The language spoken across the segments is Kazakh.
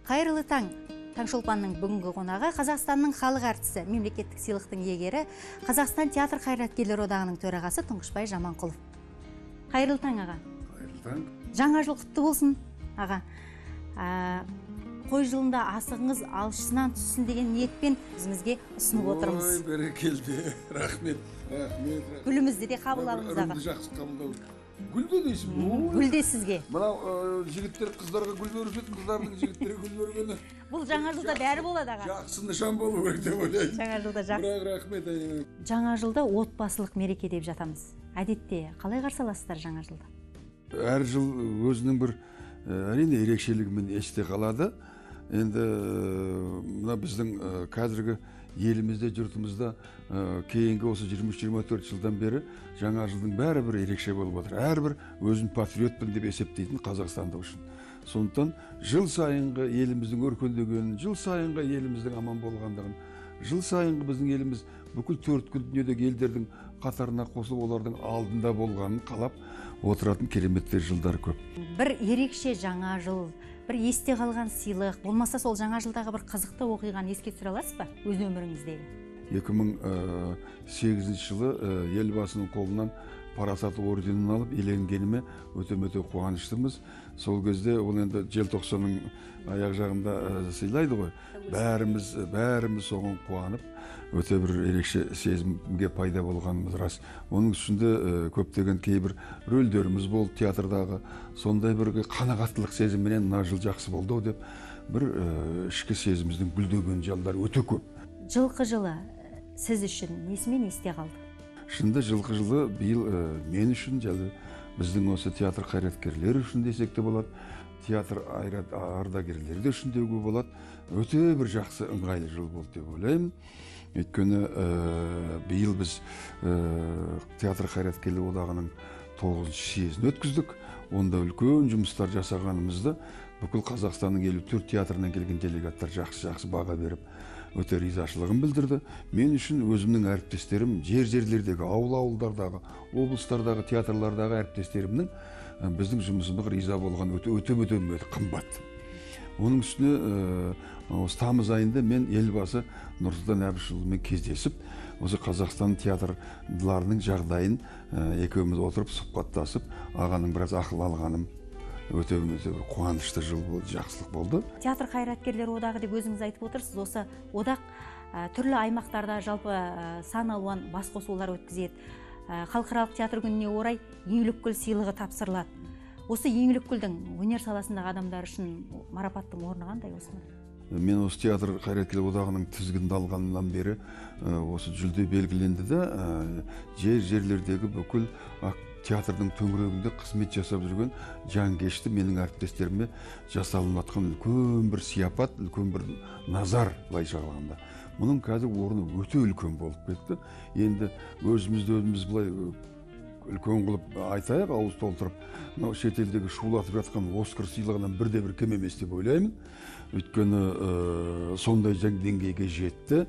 Қайырлы таң! Таңшолпанның бүгінгі қонағы Қазақстанның халық әртісі, мемлекеттік сыйлықтың иегері, Қазақстан театр қайраткерлер одағының төрағасы Тұңғышбай Жаманқұлов. Қайырлы таң, аға. Қайырлы таң. Жаңа жыл құтты болсын, аға. Қой жылында асығыңыз алшысынан түссін деген ниетпен өзіңізге ұсынып отырмыз. Ой, бәрекелді. Рахмет, рахмет. Гүлімізді де қабыл алыңыз, аға. Ырымды жақсы қабылдау. Гүл де дейсің бе? Гүл де сізге. Мынау жігіттер қыздарға гүл беруші еді, қыздардың жігіттерге гүл бергені. Бұл жаңа жылда бәрі болады, аға. Жақсы нышан болу керек деп ойлаймын. Жаңа жылда жақсы. Бірақ рахмет. Жаңа жылда отбасылық мереке деп жатамыз. Әдетте қалай қарсы аласыздар жаңа жылды? Әр жыл өзінің бір әрине ерекшелігімен есте қалады. Енді мына біздің қазіргі елімізде, жұртымызда кейінгі осы 23-24 жылдан бері жаңа жылдың бәрі бір ерекше болып отыр. Әрбір өзін патриотпын деп есептейтін қазақстандық үшін. Сондықтан жыл сайынғы еліміздің өркендегенін, жыл сайынғы еліміздің аман болғандығын, жыл сайынғы біздің еліміз бүкіл төрткүл дүниедегі елдердің қатарына қосылып, олардың алдында болғанын қалап отыратын кереметтер жылдар көп. Бір ерекше жаңа жыл, бір есте қалған сыйлық, болмаса сол жаңа жылдағы бір қызықты оқиғаны еске түсіре аласыз ба өз өміріңіздегі? 2008 жылы Елбасының қолынан парасат орденін алып иеленгеніме өте-өте қуаныштымыз. Сол кезде ол енді желтоқсанның аяқ жағында сыйлайды ғой. Бәріміз соған қуанып, өте бір ерекше сезімге пайда болғанымыз рас. Оның үстінде көптеген кейбір рөлдеріміз болды театрдағы. Сондай бір қанағаттылық сезімменен мына жыл жақсы болды ау деп бір ішкі сезіміміздің гүлдеген жылдар өте көп. Жылқы жылы сіз үшін несімен есте қалды? Шынында жылқы жылы биыл мен үшін, және біздің осы театр қайраткерлері үшін десек те болады, театр ардагерлері де үшін деуге болады. Өте бір жақсы ыңғайлы жыл болды деп ойлаймын. Өйткені биыл біз театр қайраткерлер одағының 9-шы съезін өткіздік. Онда үлкен жұмыстар жасағанымызды бүкіл Қазақстанның 54 театрынан келген делегаттар жақсы-жақсы баға беріп, өте ризашылығын білдірді. Мен үшін өзімнің әріптестерім, жер-жерлердегі, ауыл-ауылдардағы, облыстардағы, театрлардағы әріптестерімнің біздің жұмысымызға риза болған өте қымбат. Оның үстіне осы тамыз айында мен Елбасы Нұрсұлтан Әбішұлымен кездесіп, осы Қазақстан театрларының жағдайын екеуміз отырып сұхбаттасып, ағаның біраз ақыл алғаным өте өте қуанышты жыл болды, жақсылық болды. Театр қайраткерлер одағы деп өзіңіз айтып отырсыз. Осы одақ түрлі аймақтарда жалпы сан алуан басқосулар өткізеді. Халықаралық театр күніне орай Еңлік гүл сыйлығы тапсырылады. Осы Еңлік гүлдің өнер саласындағы адамдар үшін марапаттың орны қандай осыны? Мен осы театр қайраткерлер одағының тізгінін алғаннан бері осы жүлде белгіленді де, жер-жерлердегі бүкіл театрдың төңірегінде қызмет жасап жүрген жанкешті менің әріптестеріме жасалынып жатқан үлкен бір сияпат, үлкен бір назар былайша алғанда. Мұның қазір орны өте үлкен болып кетті. Енді өзімізді өзіміз былай үлкен қылып айтайық, ауыз толтырып, мынау шетелдегі шулатып жатқан Оскар сыйлығынан бірде бір кем емес деп ойлаймын. Өйткені сондай деңгейге жетті.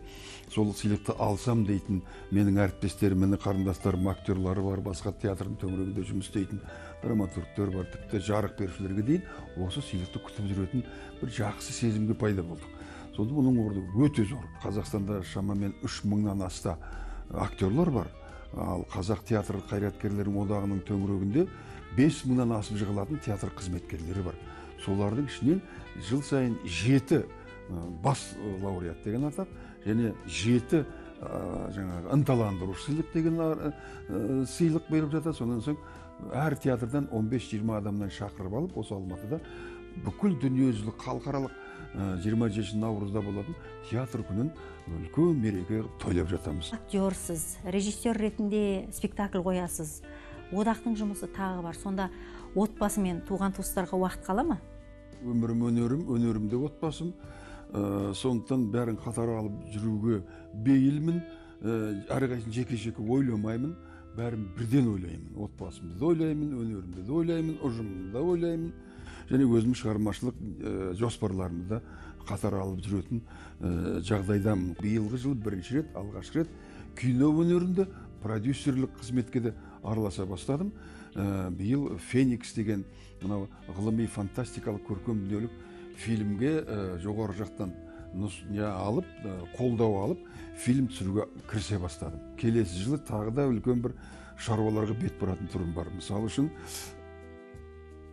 Сол сыйлықты алсам дейтін менің әріптестерім, менің қарындастарым, актерлары бар, басқа театрдың төңірегінде жұмыс істейтін драматургтер бар, тіпті жарық берушілерге дейін осы сыйлықты күтіп жүретін бір жақсы сезімге пайда болдық. Сонда бұның орны өте зор. Қазақстанда шамамен 3000-нан аста актерлар бар. Ал Қазақ театр қайраткерлерінің одағының төңірегінде 5000-нан асып жығылатын театр қызметкерлері бар. Солардың ішінен жыл сайын 7 бас лауреат деген атақ, және 7 жаңағы ынталандырушы сыйлық деген сыйлық беріп жатады. Сонан соң әр театрдан 15-20 адамнан шақырып алып, осы Алматыда бүкіл дүниежүзілік халықаралық 27 наурызда болатын театр күнін үлкен мереке қылып тойлап жатамыз. Актерсіз, режиссер ретінде спектакль қоясыз, одақтың жұмысы тағы бар. Сонда отбасы мен туған туыстарға уақыт қала ма? Өмірім өнерім, өнерім де отбасым. Сондықтан бәрін қатар алып жүруге бейілмін. Әрқайсысын жеке-жеке ойламаймын, бәрін бірден ойлаймын. Отбасымды да ойлаймын, өнерімді де ойлаймын, ұжымымды да ойлаймын. Және өзімнің шығармашылық жоспарларымды да қатар алып жүретін жағдайдамын. Биылғы жыл бірінші рет, алғашқы рет кино өнерінде продюсерлік қызметке де араласа бастадым. Биыл Феникс деген мынау ғылыми фантастикалық көркем дүниелік Фильмге жоғары жақтан алып, қолдау алып, фильм түсіруге кірісе бастадым. Келесі жылы тағы да үлкен бір шаруаларға бет бұратын түрім бар. Мысалы үшін,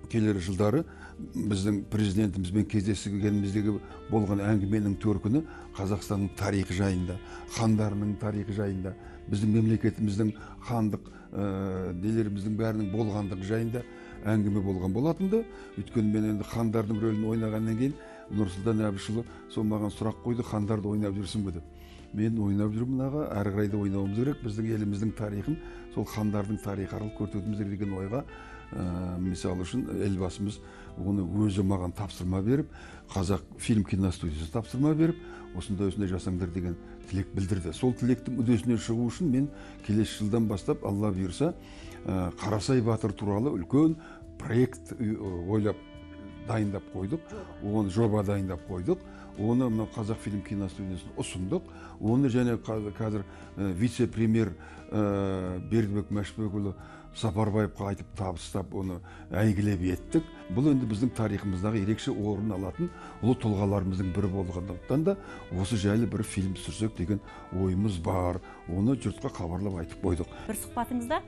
келер жылдары біздің президентімізбен кездескеніміздегі болған әңгіменің төркіні Қазақстанның тарихы жайында, хандарының тарихы жайында, біздің мемлекетіміздің хандық нелеріміздің бәрінің болғандығы жайында әңгіме болған болатынды. Өйткені мен енді хандардың рөлін ойнағаннан кейін Нұрсұлтан Әбішұлы сол маған сұрақ қойды, хандарды ойнап жүрсің бе деп. Мен ойнап жүрмін аға, әрі қарай да ойнауымыз керек, біздің еліміздің тарихын сол хандардың тарихы арқылы көрсетуіміз керек деген ойға, мысалы үшін елбасымыз оны өзі маған тапсырма беріп, Қазақ фильм киностудиясы тапсырма беріп, осындай осындай жасаңдар деген тілек білдірді. Сол тілектің үдесіне шығу үшін мен келесі жылдан бастап, Алла бұйырса, Қарасай батыр туралы үлкен проект ойлап дайындап қойдық. Оны жоба дайындап қойдық. Оны мына Қазақ фильм киностудиясына ұсындық. Оны және қазір вице-премьер Бердібек Мәшбекұлы Сапарбаевқа айтып табыстап, оны әйгілеп еттік. Бұл енді біздің тарихымыздағы ерекше орын алатын ұлы тұлғаларымыздың бірі болғандықтан да осы жайлы бір фильм түсірсек деген ойымыз бар. Оны жұртқа хабарлап айтып қойдық. Бір сұхбатыңызда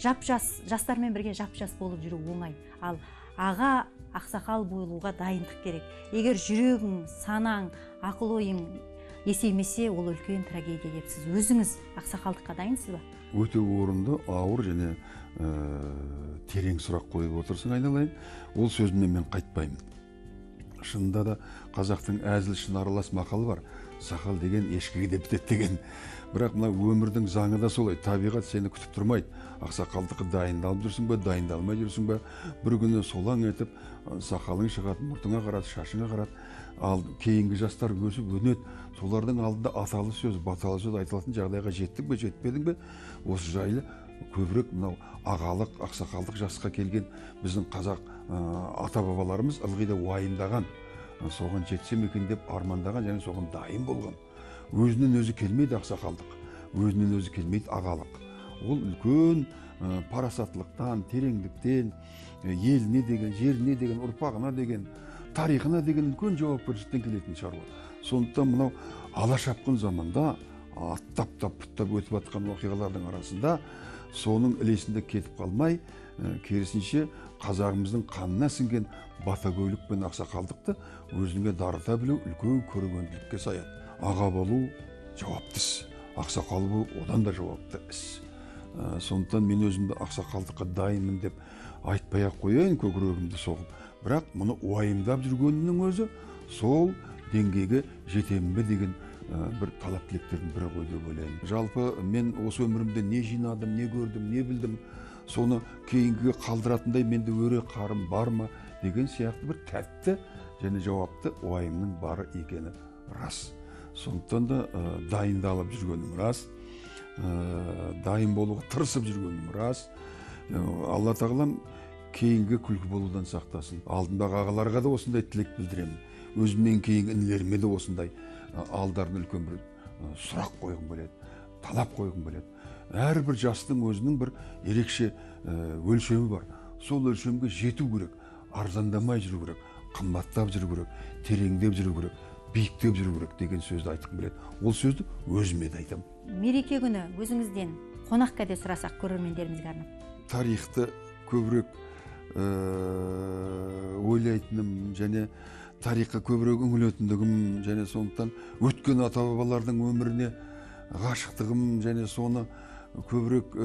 жап-жас, жастармен бірге жап-жас болып жүру оңай. Ал аға ақсақал болуға дайындық керек. Егер жүрегің, санаң, ақыл ойың есеймесе, ол үлкен трагедия деп сіз өзіңіз ақсақалдыққа дайынсыз ба? Өте орынды, ауыр және терең сұрақ қойып отырсың, айналайын. Ол сөзімнен мен қайтпаймын. Шынында да қазақтың әзіл шын аралас мақалы бар. Сақал деген ешкіге де бітеді деген. Бірақ мына өмірдің заңы да солай. Табиғат сені күтіп тұрмайды. Ақсақалдыққа дайындалып жүрсің бе, дайындалмай жүрсің бе, бір күні солаң етіп сақалың шығады, мұртыңа қарады, шашыңа қарады. Ал кейінгі жастар өсіп өнеді. Солардың алдында аталы сөз, баталы сөз айтылатын жағдайға жеттің бе, жетпедің бе? Осы жайлы көбірек мынау ағалық, ақсақалдық жасқа келген біздің қазақ ата-бабаларымыз ылғи да уайымдаған, соған жетсем екен деп армандаған және соған дайын болған. Өзінен өзі келмейді ақсақалдық, өзінен өзі келмейді ағалық. Ол үлкен парасаттылықтан, тереңдіктен, еліне деген, жеріне деген, ұрпағына деген, тарихына деген үлкен жауапкершіліктен келетін шаруа. Сондықтан мынау ала шапқын заманда аттап-тап пұттап өтіп жатқан оқиғалардың арасында соның ілесінде кетіп қалмай, керісінше қазағымыздың қанына сіңген батагөйлік пен ақсақалдықты өзіңе дарыта білу үлкен көрегенділікке саяды. Аға болу жауапты іс, ақсақал болу одан да жауапты іс. Сондықтан мен өзімді ақсақалдыққа дайынмын деп айтпай-ақ қояйын көкірегімді соғып, бірақ мұны уайымдап жүргенімнің өзі сол деңгейге жетемін бе деген бір талап тілектердің бірі ғой деп ойлаймын. Жалпы мен осы өмірімде не жинадым, не көрдім, не білдім, соны кейінгіге қалдыратындай менде өре қарым бар ма деген сияқты бір тәтті және жауапты уайымның бары екені рас. Сондықтан да дайындалып жүргенім рас, дайын болуға тырысып жүргенім рас. Алла тағалам кейінгі күлкі болудан сақтасын. Алдымдағы ағаларға да осындай тілек білдіремін. Өзімнен кейінгі інілеріме де осындай алдарына үлкен бір сұрақ қойғым келеді, талап қойғым келеді. Әрбір жастың өзінің бір ерекше өлшемі бар. Сол өлшемге жету керек, арзандамай жүру керек, қымбаттап жүру керек, тереңдеп жүру керек, биіктеп жүру керек деген сөзді айтқым келеді. Ол сөзді өзіме де айтамын. Мереке күні өзіңізден қонақ кәде сұрасақ көрермендерімізге арнап. Тарихты көбірек ойлайтыным және тарихқа көбірек үңілетіндігім және сондықтан өткен ата-бабалардың өміріне ғашықтығым және соны көбірек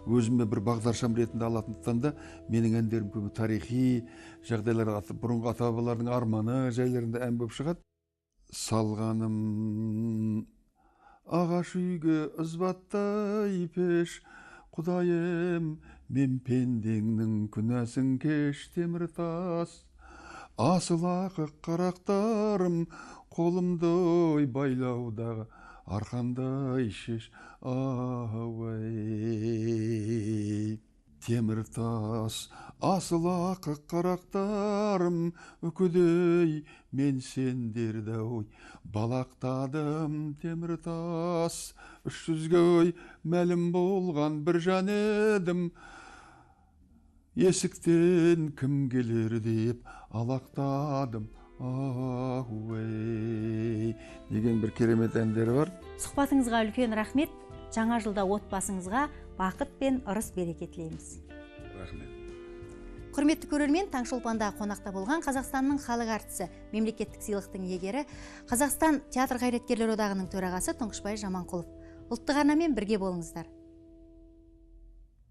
өзіме бір бағдаршам ретінде алатындықтан да менің әндерім көбі тарихи жағдайлар, бұрынғы ата-бабалардың арманы жайларында ән болып шығады. Салғаным ағаш үйге ызбаттай пеш, Құдайым, мен пендеңнің күнәсін кеш, темір тас. Асыл ақық қарақтарым, қолымды байлаудағы арқандай шеш, ауай. Темір тас, асыл ақық қарақтарым, үкідей мен сендерді ой балақтадым. Темір тас, 300-ге ой мәлім болған бір жан едім. Есіктен кім келер деп алақтадым, ей деген бір керемет әндері бар. Сұхбатыңызға үлкен рахмет. Жаңа жылда отбасыңызға бақыт пен ырыс береке тілейміз. Рахмет. Құрметті көрермен, Таңшолпанда қонақта болған Қазақстанның халық әртісі, мемлекеттік сыйлықтың иегері, Қазақстан театр қайраткерлер одағының төрағасы Тұңғышбай Жаманқұлов. Ұлттық арнамен бірге болыңыздар.